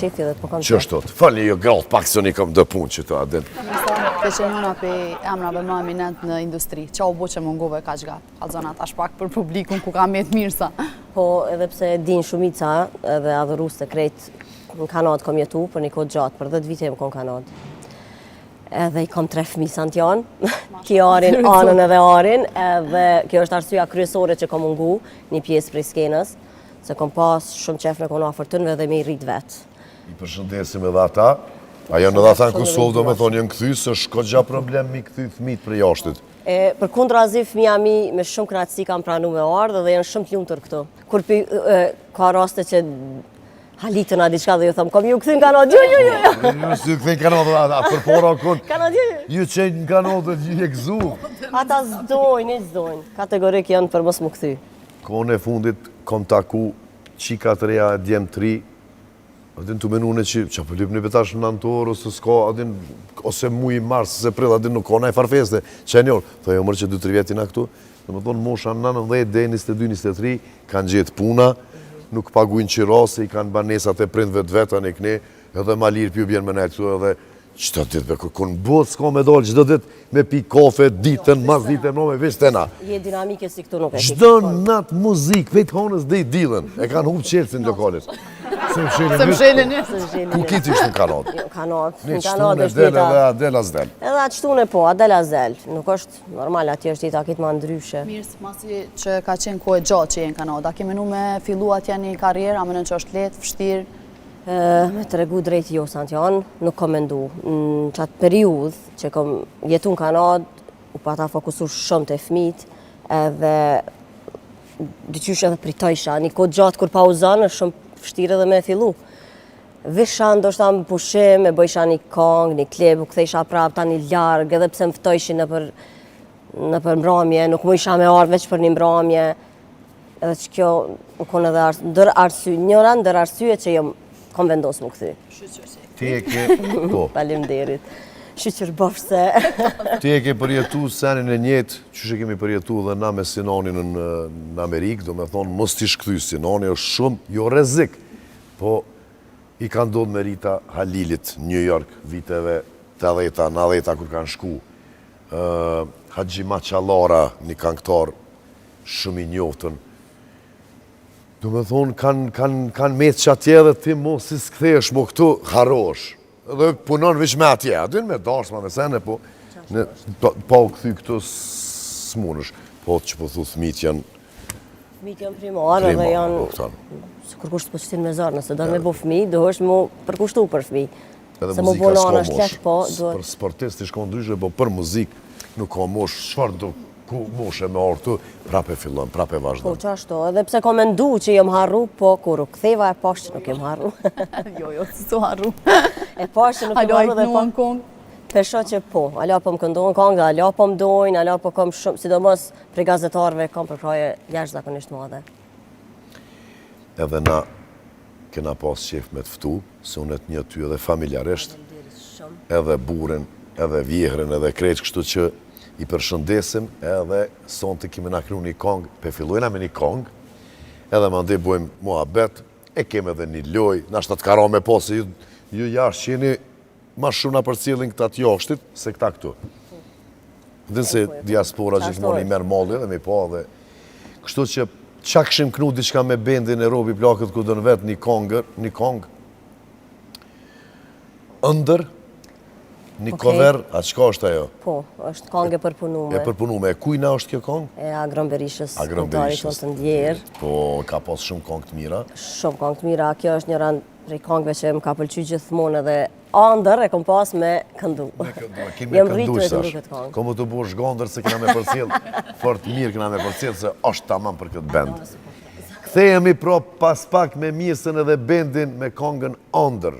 qefi dhe po kam qef. Qështu, falni jo gallë pak se unë i kam do punë që të a din. Ke qenë njëna prej emrave më eminent në industri. Qa u bo që mungove kaq gat? Kallzona tash pak për publikun ku ka met Mirsa. Po, edhe pse e din shumica edhe adhurues të krejt në Kanadë kom jetu për një kohë gjatë, për 10 vite jam kon Kanadë. Edhe i kom tre fëmijë Santion, Kiarin, Anën edhe Arin, edhe kjo është arsyeja kryesore që kom mungu një pjesë prej skenës, se kom pas shumë qef me konë afër tynve dhe me i rrit vetë. I përshëndesim edhe ata. A janë edhe ata në Kosovë, do me thonë, janë kthy, se është kogja problem mi kthy fëmijët prej jashtit. E, përkundrazi, fëmija mi me shumë kënaqësi kanë pranu me ardhë dhe janë shumë të lumtur këtu. Kur pi, e, ka raste që halitën a diçka dhe ju thom, kom ju kthy në Kanadë, jo, jo, jo, jo. Ju si ju kthy në Kanadë, a përpara kon. Kanadë, jo, jo. Ju që në Kanadë, ju e gëzu. Ata s'dojnë, s'dojnë. Kategorik janë për mos mu kthy. Kohën e fundit, kom taku qika të reja e djem të ri, a din tu menu në që, që po lypni për tash në nëntor, ose s'ka, a din, ose muji mars, ose prill, a din nuk ka naj farë feste, që e njorë, thë jo mërë që 2-3 vjetina këtu, dhe më thonë mosha 19 dhe 22, 23, kanë gjetë puna, nuk pagujnë qira, se i kanë banesat e prindve të veta në këne, edhe ma lirë pju bjen me nejtë këtu edhe çdo ditë be kërkun botë s'ka me dalë çdo ditë me pi kafe ditën, mas ditën, no me veç te na. Je dinamike si këtu nuk e ki. Çdo natë muzikë, prej të hanës deri t'dilën, e kanë hup çelësin lokalit. Se më shelin një. Ku ki ti ishte në Kanadë? Jo, Kanadë, në Kanadë është jeta. Edhe a del a s'del. Edhe atë shtune po, a del a s'del. Nuk është normal, atje është jeta krejt ma ndryshe. Mirë, masi që ka qenë kohë e gjatë që je në Kanadë, a ke menu me fillu atje një karrierë, a menon që është lehtë, vështirë? Me të tregu drejt jo, Santion, nuk kom mendu. Në qatë periudhë që kom jetu në Kanadë, u pata fokusu shumë te fmijt, edhe diqysh edhe pritojsha, një kohë gjatë kur pauzon, është shumë vështirë edhe me fillu. Visha ndoshta në pushim, e bëjsha një kongë, një klip, u kthejsha prapë tani larg, edhe pse më ftojshin nëpër, nëpër mbramje, nuk mujsha me ardhë veç për një mbramje, edhe që kjo u konë edhe ars, ndër arsye, njëra ndër arsye që jam kom vendosë mu kthy. Ti e ke, po. Faleminderit. Shyqyr bofsh se. Ti e ke përjetu senin e njëjtë, qysh e kemi përjetu dhe na me Sinanin në, në Amerikë, do me thonë, mos t'i shkthy Sinani është shumë, jo rrezik, po i ka ndodhë Merita Halilit në New York viteve 80-ta, 90-ta kur kanë shku. Uh, Haxhi Maqallara, një kangtar shumë i njoftën. Do me thonë, kanë kan, kan metë që atje dhe ti mo si s'kthehesh mo këtu, harrosh. Dhe punon veç me atje, a din me darsma, me sene, po, në, pa, pa u kthy këtu s'munësh. Po që po thu thmit janë Fëmijët janë primar edhe janë... Po, se kurkush s'po qëtin me zor, nëse do me bo fëmijë, duhesh mu përkushtu për fëmijë. Edhe Se mu muzika bo s'ka nana është moshë. lehtë, po, duhet... Për sportist i shkon ndryshe, po për muzikë nuk ka moshë, çfarë do ku moshe me ardhë këtu, prapë e fillon, prapë e Po, vazhdon. qashtu, edhe pse kom mendu që jam harru, po kur u ktheva e pash që nuk jam harru. Jo, jo, s'u harru. E pash që nuk jam Alo, i harru dhe po... knuan kongë. Pesho që po, ala po më këndojnë kongë, ala po më dojnë, ala po kom shumë, sidomos prej gazetarëve kam përkrahje jashtëzakonisht madhe. Edhe na kena pas qef me të ftu, se unë e të njoh ty edhe familjarisht, edhe burrin, edhe vjehrën, edhe krejt, kështu që i përshëndesim edhe sonte kemi na knu një kongë, pe fillojna me një kongë, edhe mandej bojmë muhabet, e kemi edhe një lojë, nashta të ka ra me po, se ju, ju jashtë jeni ma shumë na përcjellin këta të jashtit, se këta këtu. Dhe se diaspora gjithmonë i merr malli dhe me pa dhe kështu që qa kishim knu diçka me bendin e Robi Plakët ku do në vetë një kongër, një kongë, ëndër, një cover, a çka është ajo? Po, është kongë e përpunume. E përpunume, e kujna është kjo kongë? E Agron Berishës, Agron këngëtarit Berishës. tonë të ndjerë. Po, ka pas shumë kongë të mira. Shumë kongë të mira, kjo është njëra prej kongëve që më ka pëlqy gjithmonë edhe andër e kom pas me këndu. Me këndu, e kemi Jam këndu rritu e sash. këndu këtë kongë. Ko më të bo zhgondër se kena me përcjell, fort mirë kena me përcjell se është tamam për këtë bend. Kthehemi pra pas pak me Mirsën edhe bendin me kongën Andër.